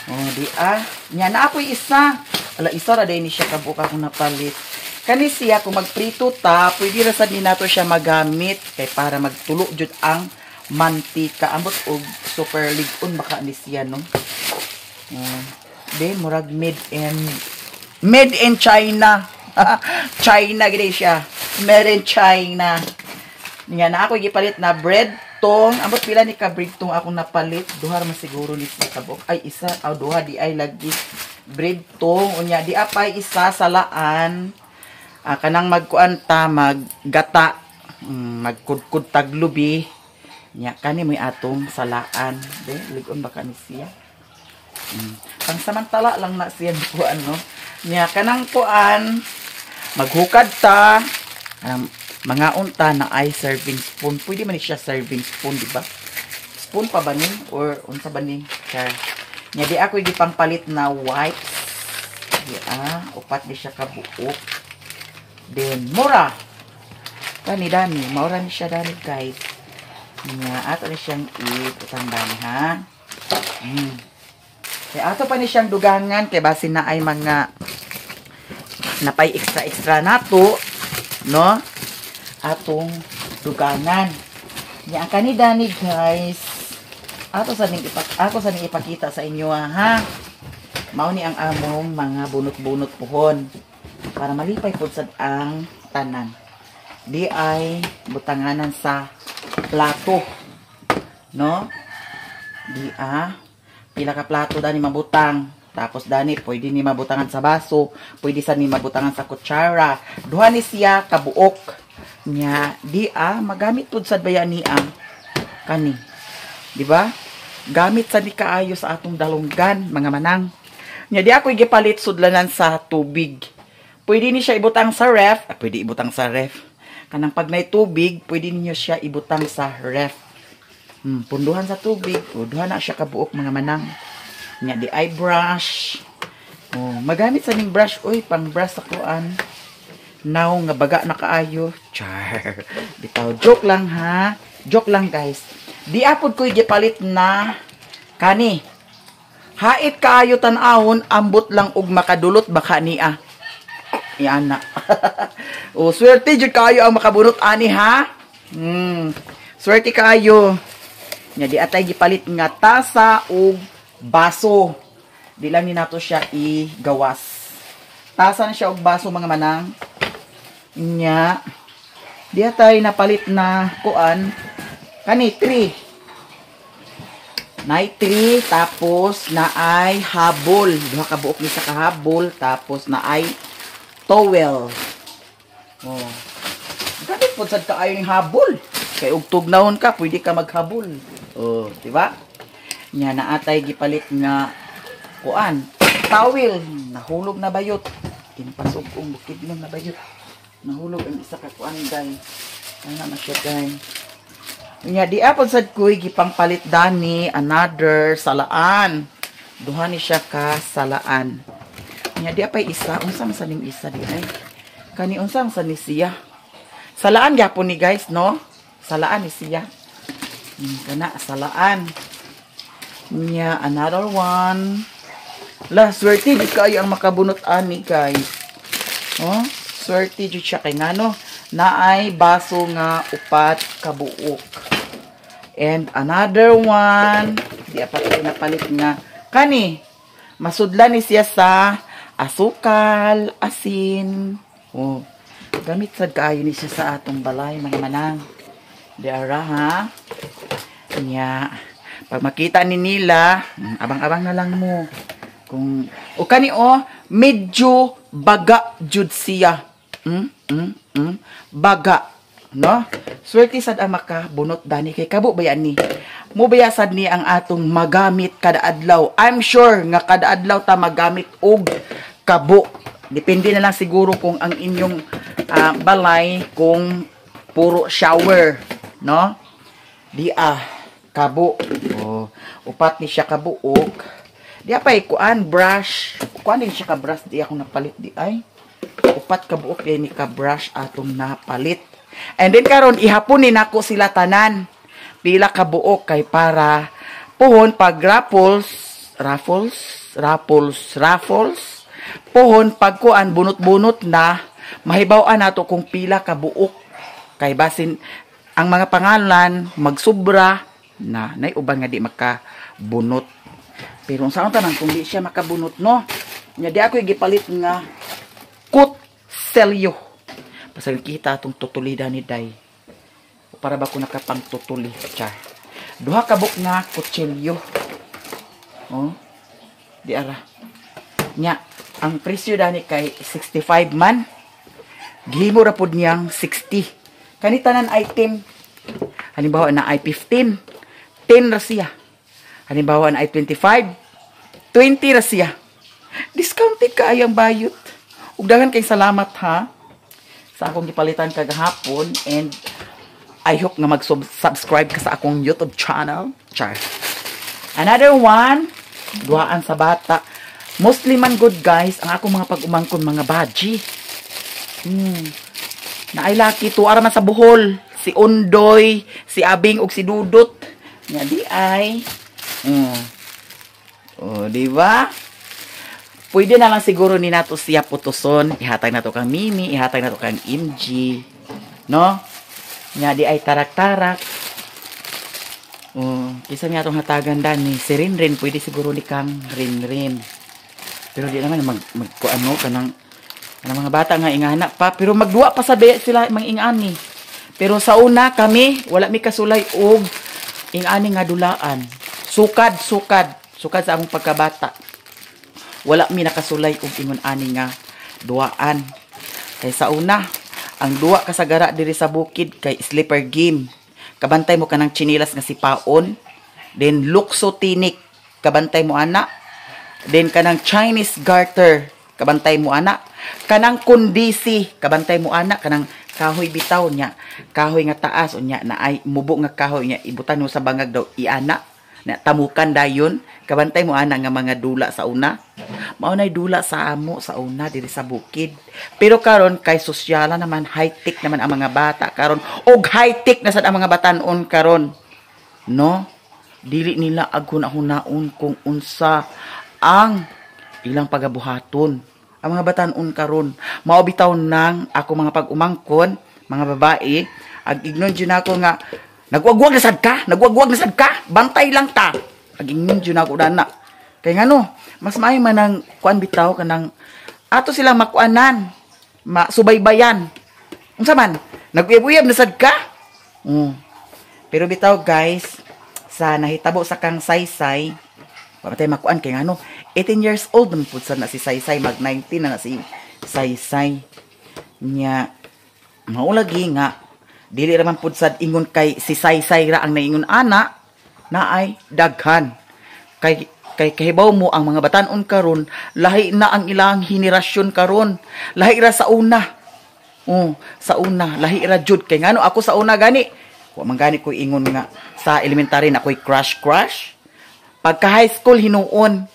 Oh di ah. Nya na ako'y isa. Ala isa ra day ni siya ka buok akong napalit. Kani siya kung magprito ta, pwede ra sad ni nato siya magamit kay para magtulo jud ang mantika. Ambot og super lig-on baka ni siya no. De murag made in China. China gid siya. Made in China. Nya na ako gipalit na bread tong. Ambot pila ni ka bread tong akong napalit? Duha ra man siguro ni siya kabuk. Ay isa aw duha di ay lagi bread tong. Unya di apay isa salaan. Kanang magkuan ta maggata, magkudkud taglubi. Nya kani mo'y atong salaan. De, ligon ba kani siya? Pangsamantala lang na siya kuan, no. Nya kanang kuan, maghukad ta, mga unta na ay serving spoon. Pwede man ni siya serving spoon, di ba? Spoon pa ba ni or unsa ba ni? Char. Nya di ako gipangpalit na wipes. Di upat di siya kabuok. Then mura. Kani dani, maura ni siya dani, guys. Nya ato ni siyang ibutang dani, ha. Kaya ato pa ni siyang dugangan kay basin na ay mga napay extra extra nato, no? Atong dugangan. Nya ang kani dani, guys. Ako sa ning ipakita sa inyo, ha. Mao ni ang among mga bunot-bunot puhon para malipay pud sad ang tanan. Di ay butanganan sa plato, no? Di pila ka plato dani mabutang. Tapos dani pwede ni mabutangan sa baso, pwede sa ni mabutangan sa kutsara. Duha ni siya kabuok. Nya di magamit pud sad baya niya kani. Di ba? Gamit sad ni kaayo sa atong dalunggan, mga manang. Nya di ako gipalit sudlanan sa tubig. Pwede ni siya ibutang sa ref. Ah, pwede ibutang sa ref. Kanang pag may tubig, pwede niyo siya ibutang sa ref. Punduhan sa tubig. O, duha na siya kabuok, mga manang. Nya di ay brush. Oh, magamit sa ning brush, uy, pang brush sa kuan. Now nga baga na kaayo. Char. Bitaw, joke lang ha. Joke lang, guys. Di apod ko'y gipalit na kani. Hait kaayo tan-awon, ambot lang og makadulot baka niya. Iana. O, swerte jud kaayo ang makabunot ani, ha. Swerte kaayo. Nya di atay gipalit nga tasa og baso. Di lang ni nato siya igawas. Tasa na siya og baso, mga manang. Nya di atay napalit na kuan kani 3. Nay 3, tapos na ay habol. Duha ka buok ni sa kahabol, tapos na ay towel. Oh. Gamit pod sad kaayo ning habol. Kay og tugnawon ka, pwede ka maghabol. Oh, di ba? Nya naatay gipalit nga kuan, towel, nahulog na bayot. Kinpasog og bukid na bayot. Nahulog ang isa ka kuan, guys. Ana na siya, guys. Nya di apod sad koy gipangpalit dani another salaan. Duha ni siya ka salaan. Nya di apay isa, unsa man sa ning isa di ay? Kani unsa man sa ni siya? Salaan gyapon ni, guys, no? Salaan ni siya. Kana salaan. Nya another one. La, swerte jud kaayo ang makabunot ani, guys. Oh, swerte jud siya kay ngano naay baso nga upat kabuok. And another one, di pa tayo napalit nga kani. Masudlan ni siya sa asukal, asin. Oh, gamit sad kaayo ni siya sa atong balay, mga manang. Di ara ha. Nya, pag makita ni nila, abang-abang na lang mo. Kung o kani oh, medyo baga jud siya. Baga, no? Swerte sad ang makabunot dani kay kabo ba ni? Mo baya sad ni ang atong magamit kada adlaw. I'm sure nga kada adlaw ta magamit og kabo. Depende na lang siguro kung ang inyong balay kung puro shower, no? Di kabo. Oh, upat ni siya kabuok. Di apay kuan brush. Kuan din siya ka brush, di ako napalit di ay. Upat ka buok di ni ka brush atong napalit. And then karon ihapon ni nako sila tanan. Pila ka buok kay para puhon pag raffles, raffles, raffles, raffles. Puhon pag kuan bunot-bunot na, mahibaw-an nato kung pila ka buok. Kay basin ang mga pangalan magsubra na nay uban nga di makabunot. Pero unsa tanan kung di siya makabunot, no? Nya di ako gipalit nga kutselyo. Pasal kita atong tutulida ni Day. Para ba ko nakapangtutuli, char. Duha ka buok nga kutsilyo. Oh. Di ara. Nya, ang presyo dani kay 65 man. Gihimo ra pud niyang 60. Kani tanan item. Halimbawa na ay 15, 10 ra siya. Halimbawa na ay 25, 20 ra siya. Discounted kaayo ang bayot. Ug daghan kay salamat ha sa akong gipalitan kagahapon, and I hope nga mag-subscribe ka sa akong YouTube channel. Char. Another one, duhaan sa bata. Mostly man good guys, ang akong mga pag-umangkon mga baji. Naay laki tuara man sa Bohol, si Undoy, si Abing ug si Dudot. Nya di ay. Oh, di ba? Pwede na lang siguro ni nato siya putuson, ihatag nato kang Mimi, ihatag nato kang MG. No? Nya di ay tarak-tarak. Oh, kisa niya atong hatagan dani si Rinrin, pwede siguro ni kang Rinrin. Pero di naman mag magkuano kanang kanang mga bata nga ingana pa, pero magduwa pa sa sila mga ingani. Pero sa una kami wala mi kasulay og ingani nga dulaan. Sukad, sukad, sukad sa among pagkabata. Wala mi nakasulay og ingon ani nga duaan. Kay sa una, ang duwa kasagara diri sa bukid kay sleeper game. Kabantay mo kanang chinilas nga sipaon, then lukso tinik, kabantay mo ana, then kanang Chinese garter, kabantay mo ana, kanang kundisi, kabantay mo ana, kanang kahoy bitaw nya, kahoy nga taas unya na ay mubo nga kahoy nya ibutan mo sa bangag daw iana, na tamukan dayon, kabantay mo ana nga mga dula sa una. Mao nay dula sa amo sa una diri sa bukid. Pero karon kay sosyala naman, high-tech naman ang mga bata karon, og high-tech na sad ang mga batan-on karon. No? Dili nila aghuna-hunaon kung unsa ang ilang pagabuhaton. Ang mga batan-on karon, mao bitaw nang ako mga pag-umangkon, mga babae, ag ignon jud nako nga nagwagwag na sad ka, nagwagwag na sad ka, bantay lang ta. Ag ingnon jud nako dana. Kay ngano, mas maayo man ang kuan bitaw kanang ato silang makuanan, masubaybayan. Unsa man, naguyab-uyab na sad ka. Pero bitaw guys, sa nahitabo sa kang Saysay, pamatay makuan kay ngano, 18 years old naman pud sad na si Saysay, mag 19 na na si Saysay. Nya mao lagi nga dili ra man pud sad ingon kay si Saysay ra ang naingon ana, naay daghan. Kay kay kahibaw mo ang mga batan-on karon, lahi na ang ilang henerasyon karon, lahi ra sa una. Oh, sa una lahi ra jud kay ngano ako sa una gani, wa man gani ko ingon nga sa elementary na ako'y crush crush. Pagka high school hinuon,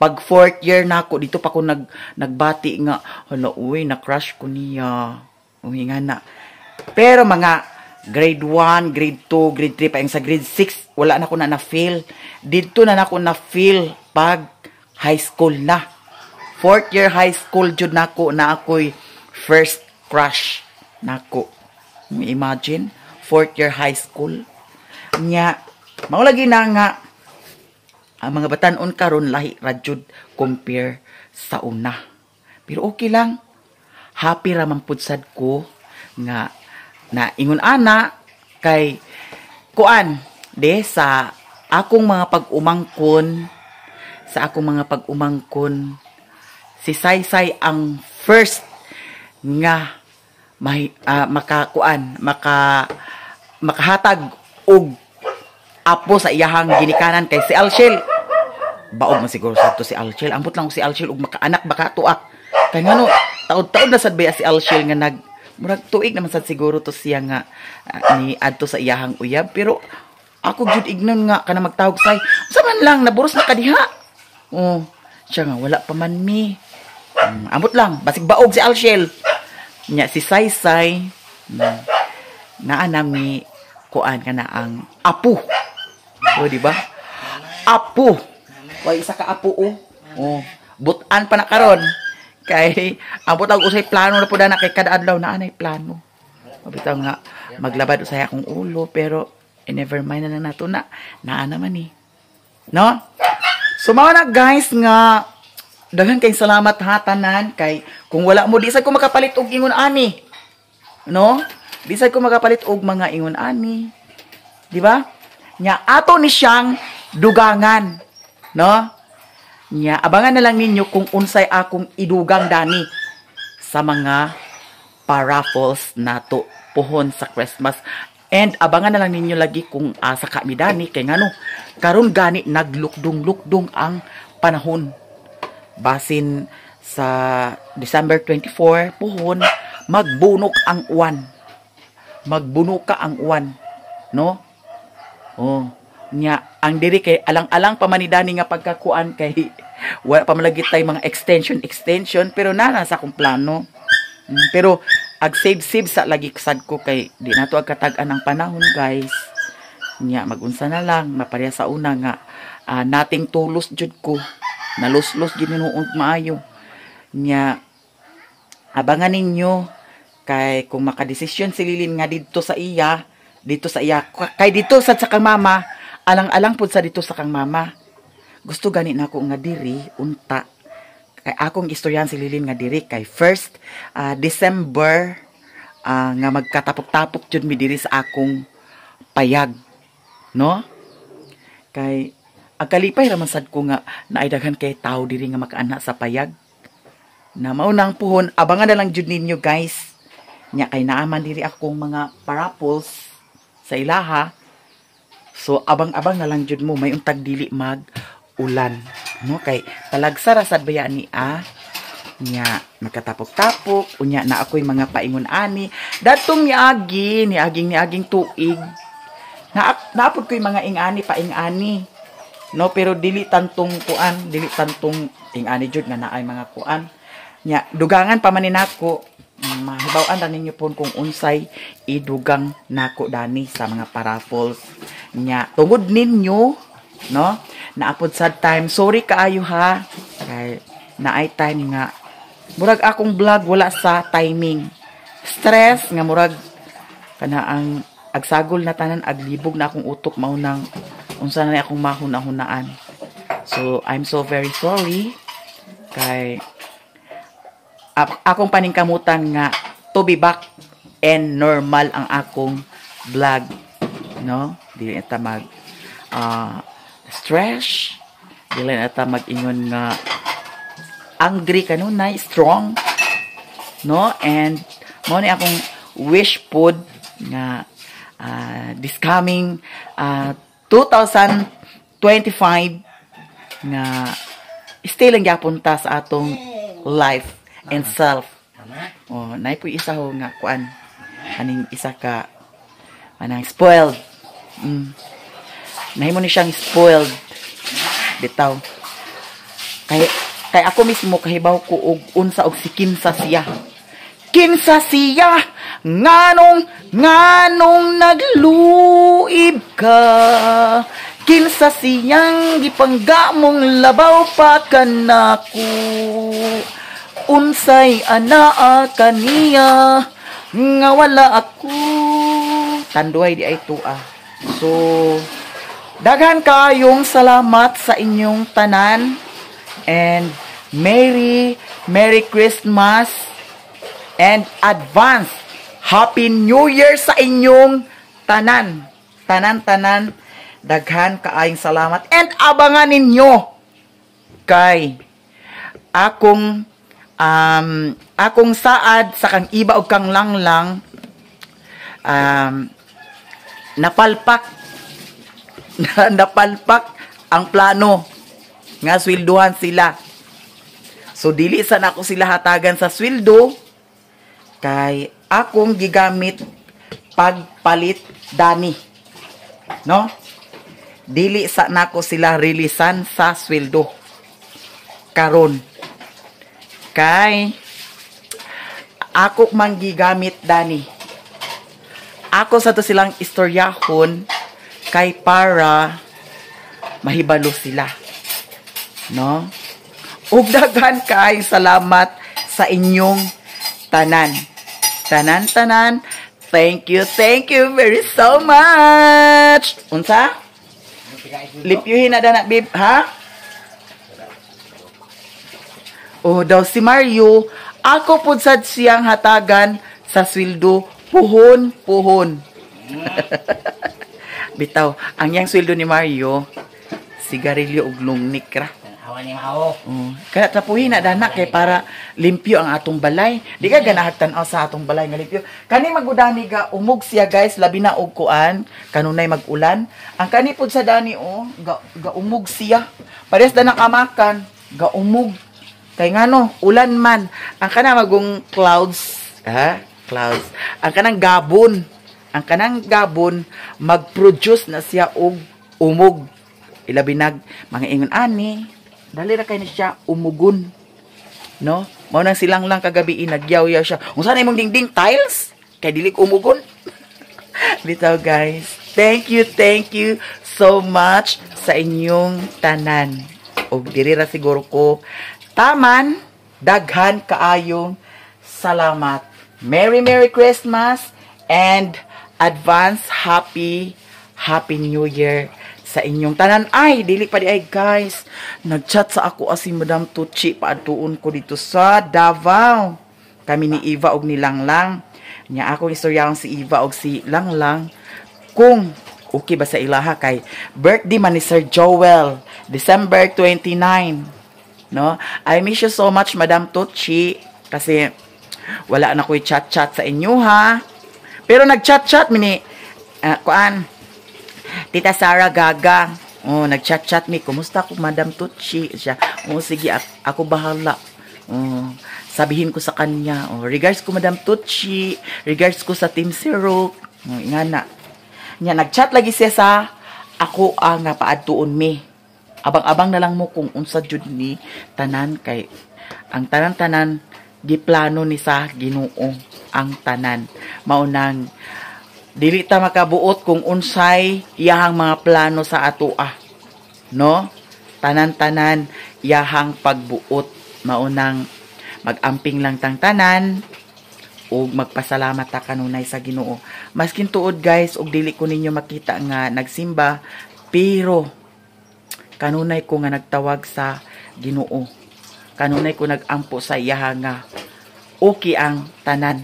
pag fourth year nako dito pa ko nagbati nga hala uy na crush ko niya. Uy nga na. Pero mga grade 1, grade 2, grade 3 pa yung sa grade 6 wala na ko na na-feel. Didto na nako na-feel pag high school na. Fourth year high school jud nako na ako'y first crush nako. Imagine, fourth year high school. Nya, mao lagi na nga ang mga batan-on karon lahi ra jud compare sa una. Pero okay lang. Happy ra man pud sad ko nga na ingon ana kay kuan de sa akong mga pag-umangkon, sa akong mga pag-umangkon si Saysay ang first nga may makakuan makahatag og apo sa iyahang ginikanan kay si Alshel. Baog man siguro sadto si Alshel. Ambot lang og si Alshel og makaanak baka tuak. Kay ngano taod-taod na sad ba si Alshel nga nag murag tuig naman sad siguro to siya nga ni adto sa iyahang uyab, pero ako jud ignon nga kana magtawag say unsa man lang naburos na kadiha. Oh, siya nga wala pa man mi. Ambot lang basig baog si Alshel. Nya si Saysay naa nami kuan kana ang apo. O di ba? Apo. Way isa ka apo oh. Oh, butan pa na karon. Kay ambot ang usay plano na pud na kay kada adlaw na anay plano. Mabitaw nga maglabad usay akong ulo pero never mind na lang nato na. Naa naman eh. No? So mao na guys nga daghan kay salamat ha tanan kay kung wala mo di sad ko makapalit og ingon ani. No? Di sad ko makapalit og mga ingon ani. Di ba? Nya ato ni siyang dugangan. No? Nya abangan na lang ninyo kung unsay akong idugang dani sa mga paraffles nato pohon sa Christmas. And abangan na lang ninyo lagi kung asa ka mi dani kay ngano karon gani naglukdong-lukdong ang panahon. Basin sa December 24 puhon magbunok ang uwan. Magbunok ka ang uwan, no? Oh, nya ang diri kay alang-alang pa man ni dani nga pagkakuan kay wala pa man lagi tay mga extension extension, pero na sa akong plano. Pero ag save save sa lagi sad ko kay di nato ag katag-an ang panahon, guys. Nya magunsa na lang mapareha sa una nga nating tulos jud ko. Naluslos gid nuon maayo. Nya abangan ninyo kay kung makadesisyon si Lilin nga didto sa iya, dito sa iya kay dito sad sa kang mama, alang-alang pud sa dito sa kang mama. Gusto gani nako nga diri unta kay akong istoryahan si Lilin nga diri kay first December nga magkatapok-tapok jud mi diri sa akong payag, no? Kay ang kalipay ra man sad ko nga naay daghan kay tao diri nga makaana sa payag. Na maunang puhon, abangan na lang jud ninyo, guys. Nya kay naaman diri akong mga parapols sa ilaha. So abang-abang na lang jud mo may untag dili mag ulan, no? Kay talagsa ra sad baya ni a. Nya makatapok-tapok unya na ako'y mga paingon ani datong niagi niaging niaging tuig na naapod ko'y mga ingani paingani, no? Pero dili tantong kuan, dili tantong ingani jud nga naay mga kuan. Nya dugangan pa man ni nako, mahibaw-an ra ninyo pon kung unsay idugang nako dani sa mga paraffles. Nya tungod ninyo, no, naapod sad time, sorry kaayo ha kay naay time nga murag akong vlog wala sa timing, stress nga murag kana ang agsagol na tanan, aglibog na akong utok, mao nang unsa na ni akong mahuna-hunaan. So I'm so very sorry kay akong paningkamutan nga to be back and normal ang akong vlog, no? Dili na ta mag stress, dili na ta mag-ingon nga angry kanunay, strong, no? And mao ni akong wish pod nga this coming 2025 nga stay lang gyapon ta sa atong life and self. Oh, naay po isa ho nga kuan. Aning isa ka anang spoiled. Nahimo ni siyang spoiled. Bitaw. Kay kay ako mismo kahibaw ko og unsa og si kinsa siya. Kinsa siya nganong nganong nagluib ka? Kinsa siyang gipangga mong labaw pa kanako? Unsay anaa kaniya nga wala ako? Tanduay di ay tua. So daghan kayong salamat sa inyong tanan and Merry Merry Christmas and advance Happy New Year sa inyong tanan. Tanan-tanan, daghan kaayong salamat and abangan ninyo kay akong akong saad sa kang iba og kang langlang napalpak napalpak ang plano nga sweldohan sila. So dili sa nako sila hatagan sa sweldo kay akong gigamit pagpalit dani, no? Dili sa nako sila releasean sa sweldo karon kay ako man gigamit dani. Ako sa to silang istoryahon kay para mahibalo sila, no? Ug daghan kay salamat sa inyong tanan. Tanan tanan. Thank you very so much. Unsa? Lipyuhin na dana, babe, ha? Oh, daw si Mario, ako pud sad siyang hatagan sa sweldo puhon puhon. Bitaw, ang yang sweldo ni Mario, sigarilyo ug lungnik ra. Awa ni mao. Oh. Kaya trapuhin na dana kay para limpyo ang atong balay. Di ka ganahag tan-aw sa atong balay nga limpyo. Kani magudani ga umog siya guys, labi na og kuan, kanunay mag-ulan. Ang kani pud sa dani oh, ga umog siya. Parehas da kamakan, ga umog. Kay ngano, ulan man. Ang kana magong clouds, ha? Clouds. Ang kanang gabon, ang kanang gabon mag-produce na siya og umog. Ilabi nag mga ingon ani, dali ra kay ni siya umugon. No? Mao nang silang lang kagabi nagyaw-yaw siya. Unsa na imong dingding tiles? Kay dili ko umugon. Bitaw guys. Thank you so much sa inyong tanan. Og diri ra siguro ko taman, daghan kaayong salamat. Merry Merry Christmas and advance happy Happy New Year sa inyong tanan. Ay, dili pa di ay guys. Nagchat sa ako si Madam Tucci paadtuon ko dito sa Davao. Kami ni Eva og ni Langlang. Nya ako istoryahon si Eva og si Langlang kung okay ba sa ilaha kay birthday man ni Sir Joel, December 29. No? I miss you so much, Madam Tucci, kasi wala na ko'y chat-chat sa inyo ha. Pero nag-chat-chat mi ni kuan Tita Sara Gaga. Oh, nag-chat-chat mi. Kumusta ko, Madam Tucci? Siya, oh, sige, ako bahala. Oh, sabihin ko sa kanya. Oh, regards ko, Madam Tucci. Regards ko sa Team Zero. Oh, ingana. Nya, nag-chat lagi siya sa ako ang nga paadtuon mi. Abang-abang na lang mo kung unsa jud ni tanan kay ang tanan-tanan giplano ni sa Ginoo ang tanan. Maunang dili ta makabuot kung unsay iyahang mga plano sa atoa. No? Tanan-tanan iyahang pagbuot. Maunang mag-amping lang tang tanan ug magpasalamat ta kanunay sa Ginoo. Maskin tuod guys og dili ko ninyo makita nga nagsimba, pero kanunay ko nga nagtawag sa Ginoo. Kanunay ko nagampo sa iyaha nga okay ang tanan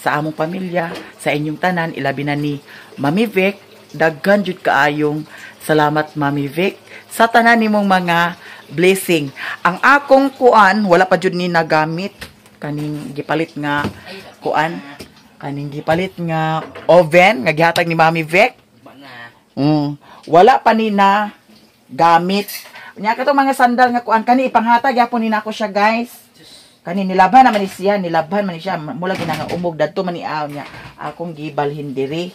sa among pamilya, sa inyong tanan, ilabi na ni Mami Vic. Daghan jud kaayong salamat Mami Vic sa tanan nimong mga blessing. Ang akong kuan wala pa jud ni nagamit kaning gipalit nga kuan, kaning gipalit nga oven nga gihatag ni Mami Vic. Wala pa ni na gamit. Nya kato mga sandal nga kuan kani ipanghatag gyapon ni nako siya guys. Kani nilabhan naman ni siya, nilabhan man ni siya. Mula gina nga umog dadto man ni aw niya. Akong gibalhin diri.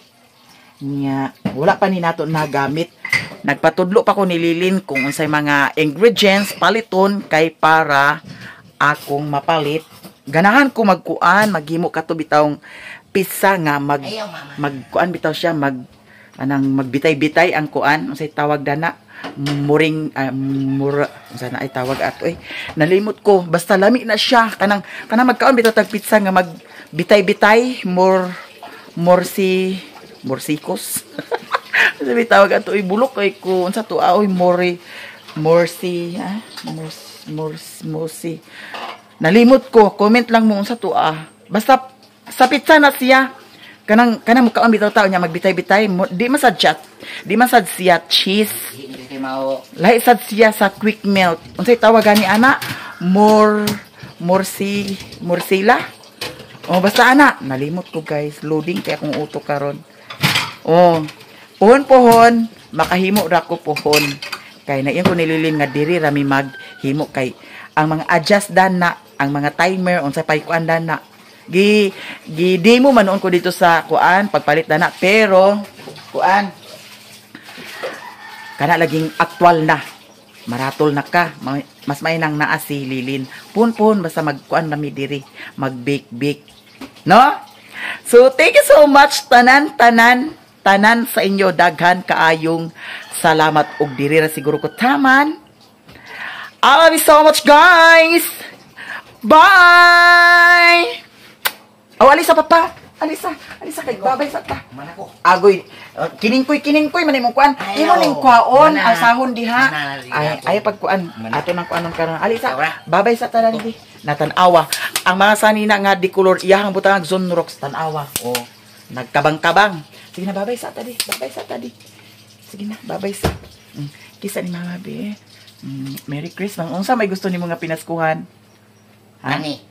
Nya wala pa ni nato nagamit. Nagpatudlo pa ko ni Lilin kung unsay mga ingredients paliton kay para akong mapalit. Ganahan ko magkuan, maghimo kato bitawng pizza nga magkuan bitaw siya, mag anang magbitay-bitay ang kuan, unsay tawag dana? Muring mura unsa na ay tawag ato eh. Nalimot ko, basta lami na siya kanang kanang magkaon bitaw tag pizza nga magbitay-bitay, mor morsi morsikos. Unsa may tawag ato oy, bulok kay ko unsa to oy, mori morsi ah mors mors morsi. Nalimot ko, comment lang mo unsa to ah. Basta sa pizza na siya. Kanang kanang mukaon bitaw tao niya magbitay-bitay, di man sad siya, di man sad siya cheese. Lahi sad siya sa quick melt. Unsay tawag gani ana? Mor morsi morsila. Oh basta ana, nalimot ko guys, loading kay akong utok karon. Oh, pohon-pohon, makahimo ra ko pohon. Kay na ko nililin nga diri ra mi maghimo kay ang mga adjust dan na, ang mga timer unsay paykuan dan na. Gi demo man noon ko dito sa kuan pagpalit na na, pero kuan kana laging aktual na. Maratol na ka, mas may nang naa si Lilin. Pun-pun basta magkuan na mi diri, mag-bake-bake. No? So thank you so much tanan tanan tanan sa inyo, daghan kaayong salamat og diri ra siguro ko taman. I love you so much guys. Bye. Oh, alisa papa. Alisa, alisa kay babay sa ta. Agoy, kiningkoy man imong kuan. Imo ning kuaon ang sahon diha. Ay, ay pagkuan. Ato nang kuanon karon. Alisa, babay sa tanan di. Natan-awa. Ang mga sanina nga di kolor iyahang butang Zonrox tan-awa. Oh, nagkabang-kabang. Sige na, babay sa ta di. Babay sa ta di. Sige na, babay sa. Kisa ni mama be. Merry Christmas. Unsa may gusto nimo nga pinaskuhan? Ha? Ani.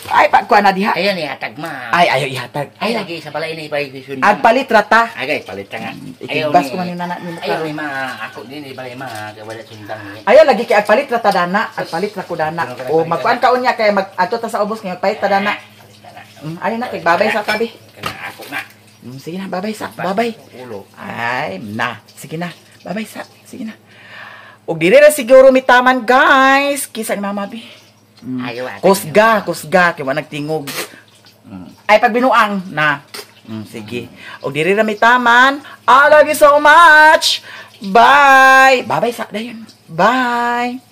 Ay, pagkuan na diha. Ayaw ni hatag ma. Ay, ayaw ihatag. Ay lagi sa balay ni pay sun. Agpalit ra ta. Agay palit ta nga. Ikigbas ko man yung nana nimo Ayaw karon. ni ma ako din ni balay ma kay wala sundang ni. Ayaw lagi kay agpalit ra ta dana, agpalit ra ko dana. O magkuan ka unya kay mag adto ta sa ubos kay magpalit ta dana. Palit ta na. Ay na kay babay sa tabi. Kana ako na. Sige na, babay sa. Babay. Ulo. Ay, na. Sige na. Babay sa. Sige na. Og diri ra siguro mitaman, guys. Kisa ni Mama bi. Ayaw ate. Kusga, kusga kay wa nagtingog. Ay pagbinuang na. Sige. Og diri ra mitaman. I love you so much. Bye. Babay sa dayon. Bye.